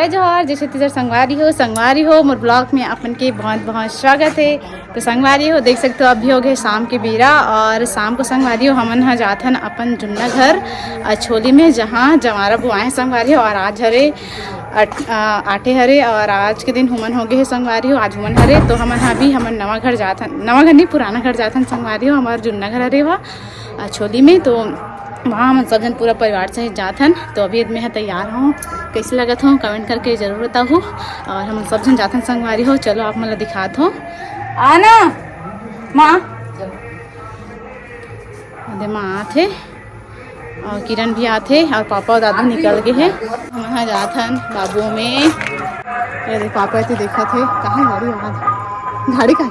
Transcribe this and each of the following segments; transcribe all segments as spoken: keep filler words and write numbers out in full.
जय जोहार, जय छत्तीसगढ़ संगवारी हो। संगवारी हो, मोर vlog में अपन के बहुत बहुत स्वागत है। तो संगवारी हो, देख सकते हो, अभी हो गए शाम के बेरा और शाम को संगवारी हो, हमन ह जाथन अपन जुन्ना घर अछोली में, जहाँ जमारा बुआए हैं संगवारी हो। और आज हरे अट-, अ, आठे हरे और आज के दिन हुमन हो गए है संगवारी हो, आज हुमन हरे। तो हमन ह अभी हमन नवा घर जाथन, नवा घर नहीं, पुराना घर जाथन संगवारी हो, हमार जुन्ना घर हरे वहाँ अछोली में। तो वहाँ हमन सब जन पूरा परिवार सहित जाथन। तो अभी मैं ह तैयार हूँ, कैसे लगत हूँ comment करके जरूर बताहू। और हमन सब जन जाथन संगवारी हो, चलो आप मन ला दिखात हूँ। आना माँ, अदे माँ आथे और किरण भी आथे और पापा और दादू निकल गए हैं। हमन ह जाथन बाबू में। ये देख पापा एती देखत हे, कहाँ गाड़ी वहाँ? गाड़ी कहाँ?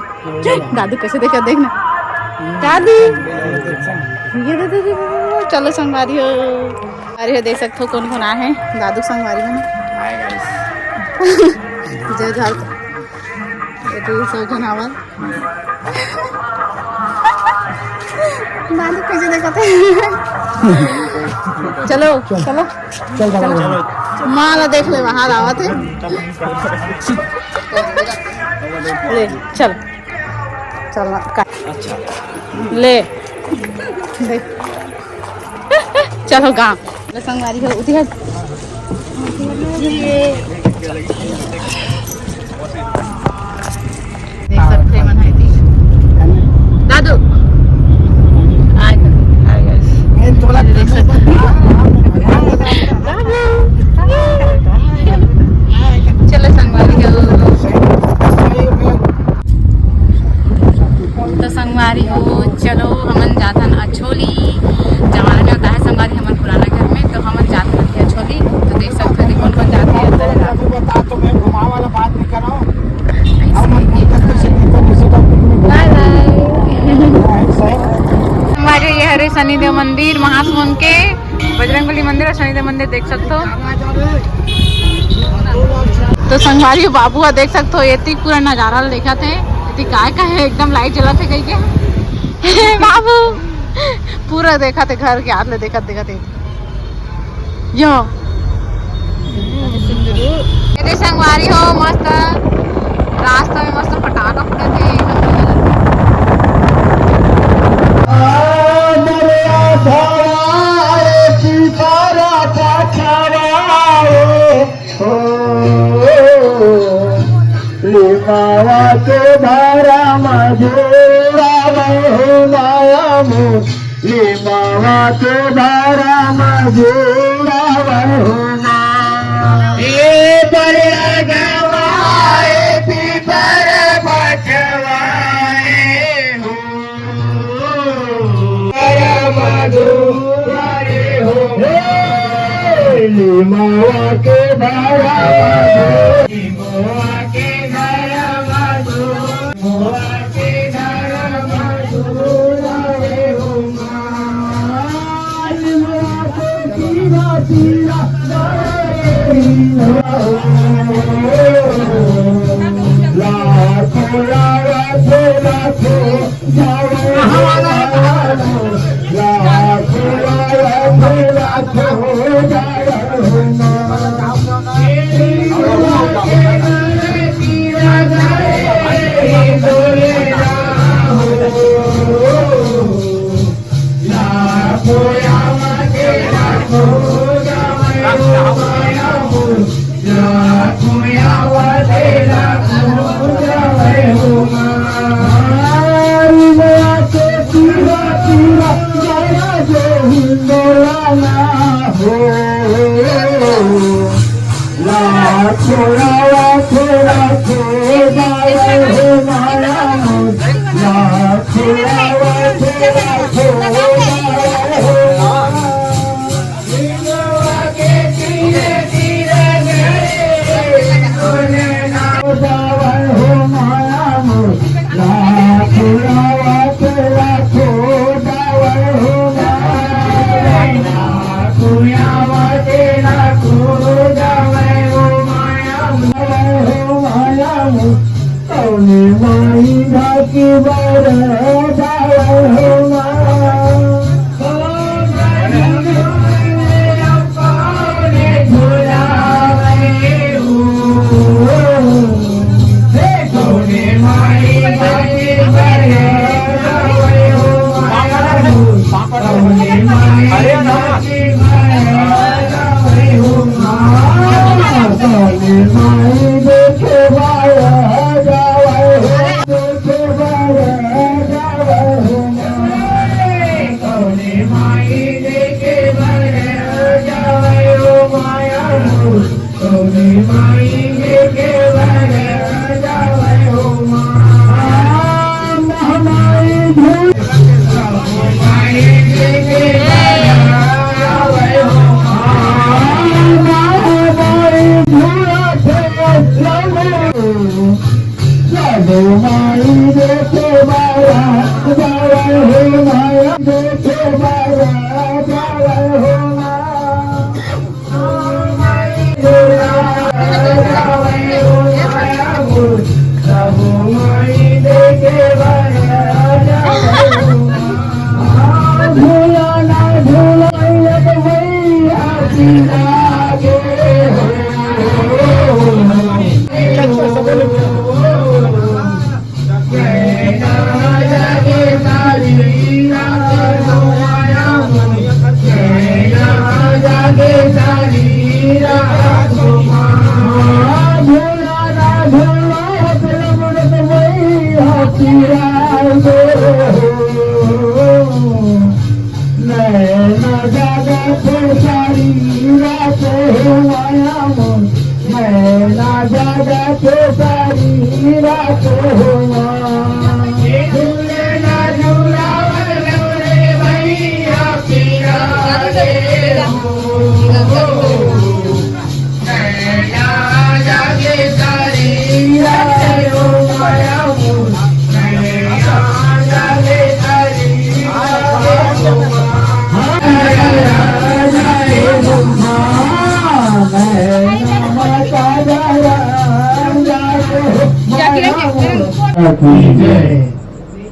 दादू कैसे देखत, देख ना। दादू। ये दे, दे, दे, दे, दे। चलो संगवारी हो। अरे देख सकते हो कौन कौन आए हैं दादू संगवारी में। जय झाल। ये तो सब जन आवत। दादू कैसे देखत हे? चलो, चलो। चल, चल, चल। माँ ला देख ले, बाहर आवत हे। ले, चल। चल, का-, ले। देख। चलो, गाँव। संगवारी हो, उठी हट। देख सकते हैं, मन है दी। दादू। आ गए, आ गए। देख सकते हैं। दादू। चलो, संगवारी हो। तो संगवारी हो, चलो, हमन जाथन अछोली। जमाना में होता है संगवारी, हमन पुराना घर में, तो हमन जाथन अभी अछोली। तो देख सकते हो, कौन कौन जाथे अंदर। बता, तो मैं घुमावे वाला बात नहीं कर रहा हूँ। बाय बाय। हमारे ये हरे शनिदेव मंदिर महासमुंद के। बजरंगबली मंदिर और शनिदेव मंदिर देख सकते हो। तो संगवारी बाबू ह देख सकते हो, एती पूरा नजारा ल देखत हे। एती काय का है, एकदम लाइट जलत हे कहीं के। बाबू पूरा देखत हे, घर के हाथ ले देखत देखत हे। यो। ये दे संगवारी हो, मस्त रास्ता में मस्त फटाका फुटत हे। लिमावा के धारा मा जोड़ा हो माया मोर, लिमावा के धारा मा जोड़ा हो माँ। ए बरगवा, ए पीपर बचवा, ए हो। हे, लिमावा के धारा मा जोड़ा।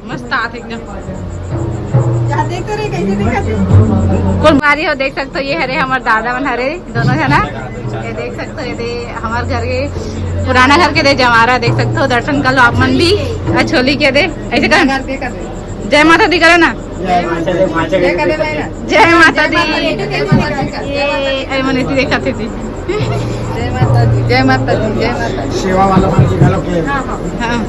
मस्त आत एकदम। कौन बारी हो, देख सकते हो, ये हरे हमर दादा मन हरे, दोनों जना। ये देख सकते हो, ये दे हमर घर के पुराना घर के दे जवारा, देख सकते हो, दर्शन कर लो आप मन भी। अछोली के दे ऐसे कर, जय माता दी करो ना। जय माता दी। ये, अरे मन इतनी देखा थी, थी। जय माता दी, जय माता दी, जय माता दी। सेवा वाला मन की घलो के। हाँ।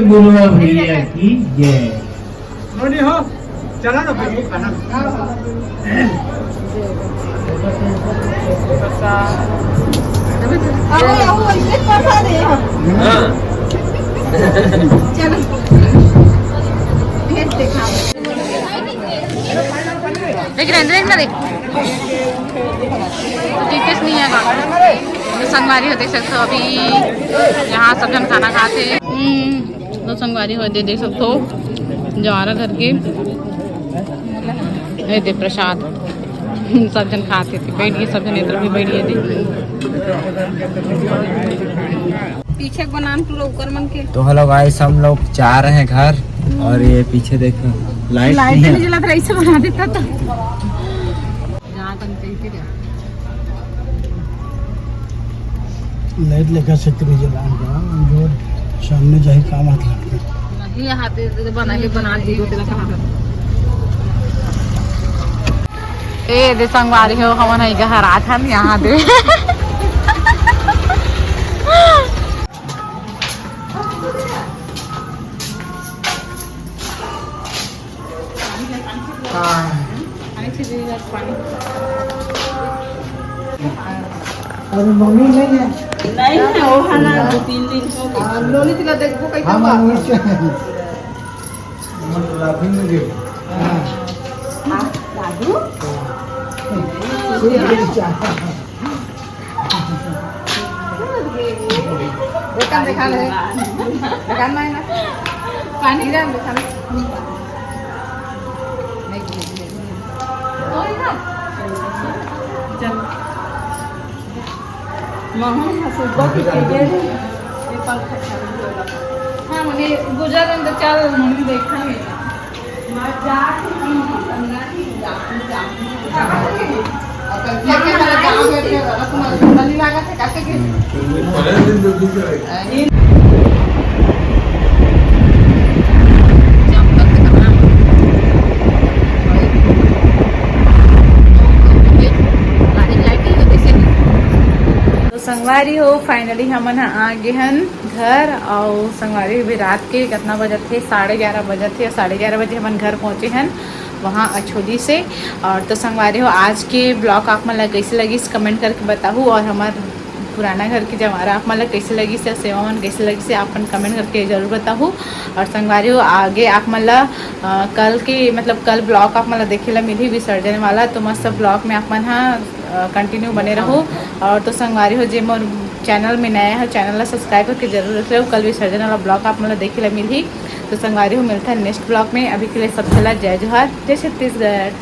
गुरुआ भैया की जय। नोनी हो, चला ना भाई, खाना। आओ, आओ, इतने प्रसाद है। हाँ। चलो। भेज दे खाओ। देख रहे हैं, देख ना देख। टीचर्स नहीं है। तो संगवारी हो, देख सकते हो, अभी यहाँ सब जन खाना खाते हैं। हम्म, तो संगवारी हो, दे देख सकते हो, जवारा घर के, ये दे प्रसाद। सब जन खाते थे, बैठ गए सब जन, इधर भी बैठ गए थे। पीछे को नाम टूरा ऊपर मन के। तो हेलो गाइस, हम लोग जा रहे हैं घर। और ये पीछे देखो, लाइट लाइट नहीं है। नहीं जला था, ऐसे बना देता तो। जहाँ तक देखते थे। लाइट लेकर से तेरे जलान का जो सामने जाहि काम हाथ लगता। नहीं, यहाँ पे तो बना के बना दी, तेरा कहाँ? ए दे संगवारी हो, हमन है घर आथन यहाँ दे। हाँ। अरे मम्मी नहीं है। नहीं है, वो है ना, दो तीन दिन हो गए। हाँ, लोनी तिला देखबो कैसे हाँ, बा। मम्मी से। मतलब अभी मुझे। हाँ। हाँ, दादू। हाँ। दुकान देखा ले। दुकान में है ना? पानी? इधर देखा ले। चल। महूँ ह सुबह के कह दे रहे। हाँ, मने गुजर रहे तो चल, मम्मी देखा है। तो संगवारी हो, finally हमन ह आ गे हन घर। अउ संगवारी हो, अभी रात के कतना बजत हे, साढ़े ग्यारह बजत हे। साढ़े ग्यारह बजे हमन घर पहुँचे हन वहाँ अछोली से। और तो संगवारी हो, आज के vlog आप मन ला कैसे लगिस, comment करके बताहू। और हमर पुराना घर के जवारा आप मन ला कैसे लगिस, या सेवा मन कैसे लगिस, आप मन comment करके जरूर बताहू। और संगवारी हो, आगे आप मन ला, अ, कल के, मतलब, कल vlog आप मन ला देखे ला मिलही विसर्जन वाला, तो मस्त vlog में आप मन हा, अ, continue बने रहू। और तो संगवारी हो, जे मोर channel में नया है, channel ला subscribe करके जरूर रख लेहू। कल विसर्जन वाला vlog आप मन ला देखे ला मिलही। तो संगवारी हो, मिलता है next vlog में। अभी के लिए सब चला, जय जोहार, जय छत्तीसगढ़।